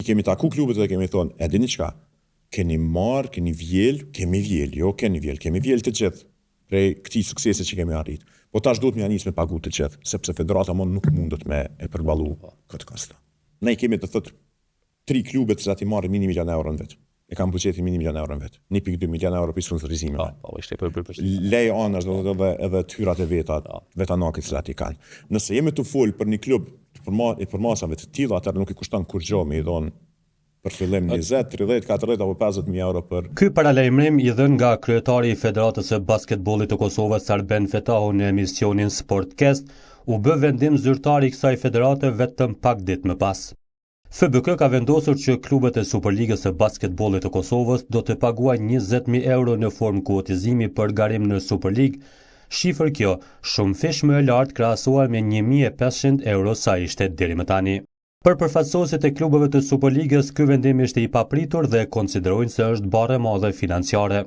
kemi taku klubet dhe kemi thonë, e dini çka, keni marrë, keni vjel, kemi vjel, jo keni vjel, kemi vjel të gjithë prej këtij suksesi që kemi arrit. Po tash duhet me ja nis me pagu të gjithë, sepse federata mo nuk mundet me e përballu këtë kosto. Ne i kemi të thotë tri klube të cilat i marrin mbi 1 milion euro në vit. E kanë buxhetin mbi 1 milion euro në vit. 1.2 milion euro për sponsorizime. Po, po, ishte për për për. Lej anash do të thotë edhe edhe të hyrat e veta, po. vetanake të cilat i kanë. Nëse jemi tu fol për një klub të përma, i përmasave të tilla, atëherë nuk i kushton kurrgjë me i dhon për fillim 20, 30, 40 apo 50 mijë euro për Ky paralajmërim i dhënë nga kryetari i Federatës së Basketbollit të Kosovës Arben Fetahu në emisionin Sportcast u bë vendim zyrtar i kësaj federate vetëm pak ditë më pas. FBK ka vendosur që klubet e Superligës së Basketbollit të Kosovës do të paguajnë 20.000 euro në formë kuotizimi për garim në Superligë, shifër kjo shumëfish më e lartë krahasuar me 1.500 euro sa ishte deri më tani. Për përfaqësuesit e klubeve të Superligës, ky vendim ishte i papritur dhe konsiderojnë se është barrë e madhe financiare.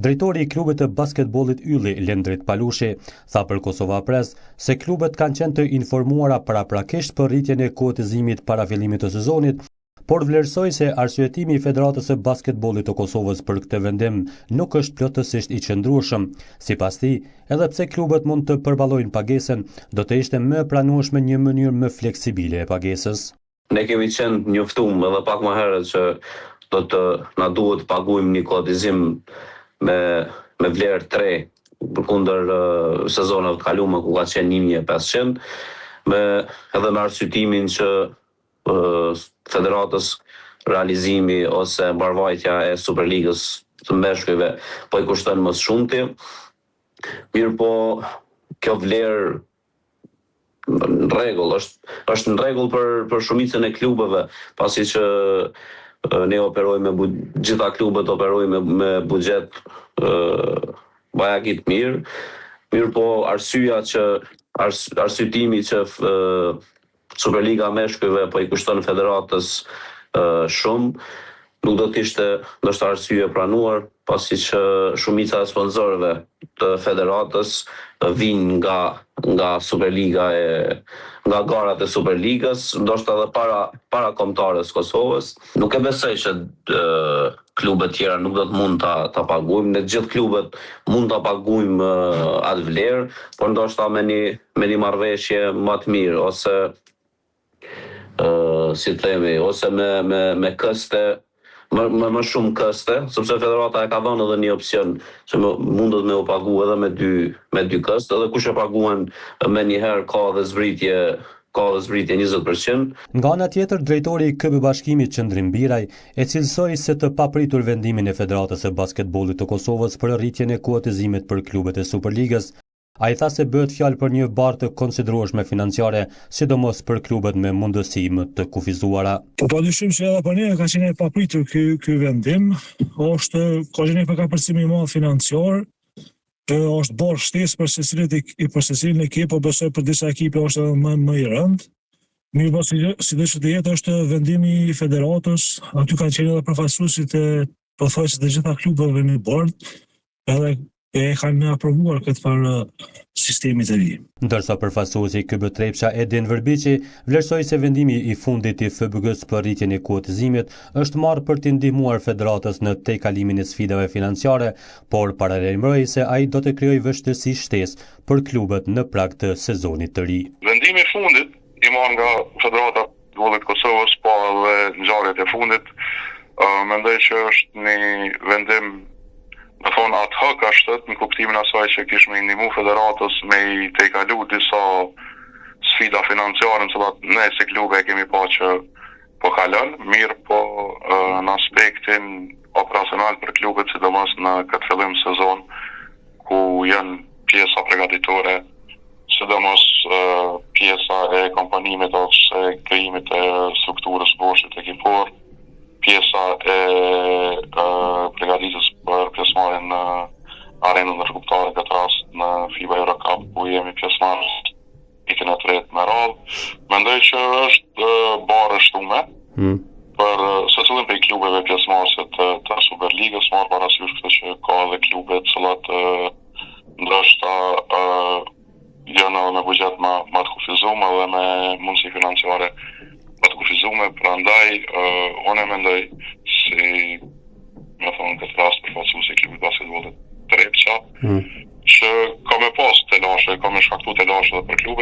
Drejtori i klubit të basketbollit Ylli, Lendrit Palushi, tha për Kosova Press se klubet kanë qenë të informuara paraprakisht për rritjen e kuotizimit para fillimit të sezonit, por vlerësoi se arsyetimi i Federatës së Basketbollit të Kosovës për këtë vendim nuk është plotësisht i qëndrueshëm. Sipas tij, edhe pse klubet mund të përballojnë pagesën, do të ishte më e pranueshme një mënyrë më fleksibile e pagesës. Ne kemi qenë të njoftum edhe pak më herët që do të na duhet të paguajmë një kuotizim me me vlerë të re përkundër sezoneve të kalume ku ka qenë 1500 me edhe me arsyetimin që federatës realizimi ose mbarëvajtja e Superligës së meshkujve po i kushton më së shumti. Mirëpo kjo vlerë në rregull, është është në rregull për për shumicën e klubeve, pasi që ne operojmë me gjitha klubet operojmë me, me buxhet bajagi të mirë. Mirëpo arsyeja që ars, arsyetimi që Superliga e meshkujve po i kushton federatës shumë, nuk do të ishte ndoshta arsye e pranuar, pasi që shumica e sponsorëve të federatës vijnë nga nga Superliga e nga garat e Superligës, ndoshta edhe para para kombëtares së Kosovës. Nuk e besoj që klubet tjera nuk do të mund ta ta paguajmë, ne të gjithë klubet mund ta paguajmë atë vlerë, por ndoshta me një me një marrëveshje më të mirë ose si të themi, ose me me me këste më më më shumë këste, sepse federata e ka dhënë edhe një opsion që më, mundet me u pagu edhe me dy me dy këste, edhe kush e paguan menjëherë ka edhe zbritje ka edhe zbritje 20%. Nga ana tjetër, drejtori i KB Bashkimit Qëndrim Biraj e cilësoi si të papritur vendimin e Federatës së Basketbollit të Kosovës për rritjen e kuotizimit për klubet e Superligës. Ai tha se bëhet fjalë për një barrë të konsiderueshme financiare, sidomos për klubet me mundësi më të kufizuara. Po padyshim që edhe për neve ka qenë e papritur ky ky vendim, është ka qenë një kapërcim i madh financiar, që është barrë shtesë për secilit për secilin ekip, po besoj për disa ekipe është edhe më më i rëndë. Mirëpo si sido që të jetë është vendimi i federatës, aty kanë qenë edhe përfaqësuesit e pothuajse të gjitha klubeve në bord, edhe e kanë aprovuar këtë farë sistemi të ri. Ndërsa përfaqësuesi i KB Trepça Edin Vërbiqi vlerësoi se vendimi i fundit i FBK-së për rritjen e kuotizimit është marrë për t'i ndihmuar federatës në tejkalimin e sfidave financiare, por paralajmëroi se ai do të krijojë vështirësi shtesë për klubet në prag të sezonit të ri. Vendimi i fundit i marrë nga Federata e Futbollit të Kosovës, po edhe ngjarjet e fundit, mendoj që është një vendim me thonë ad hoc ashtu në kuptimin asaj që kish me i ndihmu federatës me i tejkalu disa sfida financiare në cilat ne si klube e kemi pa që po kalon, mirëpo në aspektin operacional për klubet, sidomos në këtë fillim sezon, ku janë pjesa pregatitore, sidomos pjesa e komponimit ose krijimit të strukturës boshtit ekipor, pjesa e pregatitjes për pjesëmarrjen në arenën ndërkombëtare, në këtë rast në FIBA Eurocup, ku jemi pjesëmarrës vitin e tretë me radhë. Mendoj që është barrë e shtume hmm. për secilin prej klubeve pjesëmarrëse të, të Superligës, marrë parasysh këtë që ka edhe klube të cilat ndoshta janë edhe me buxhet më, më të kufizuar dhe me mundësi financiare më të kufizuar. kufizume, prandaj uh, unë mendoj si me thonë këtë rast përfaqësues i klubit basketbollit Trepça, mm. që ka me pas telashe, ka me shkaktu telashe edhe për klubet.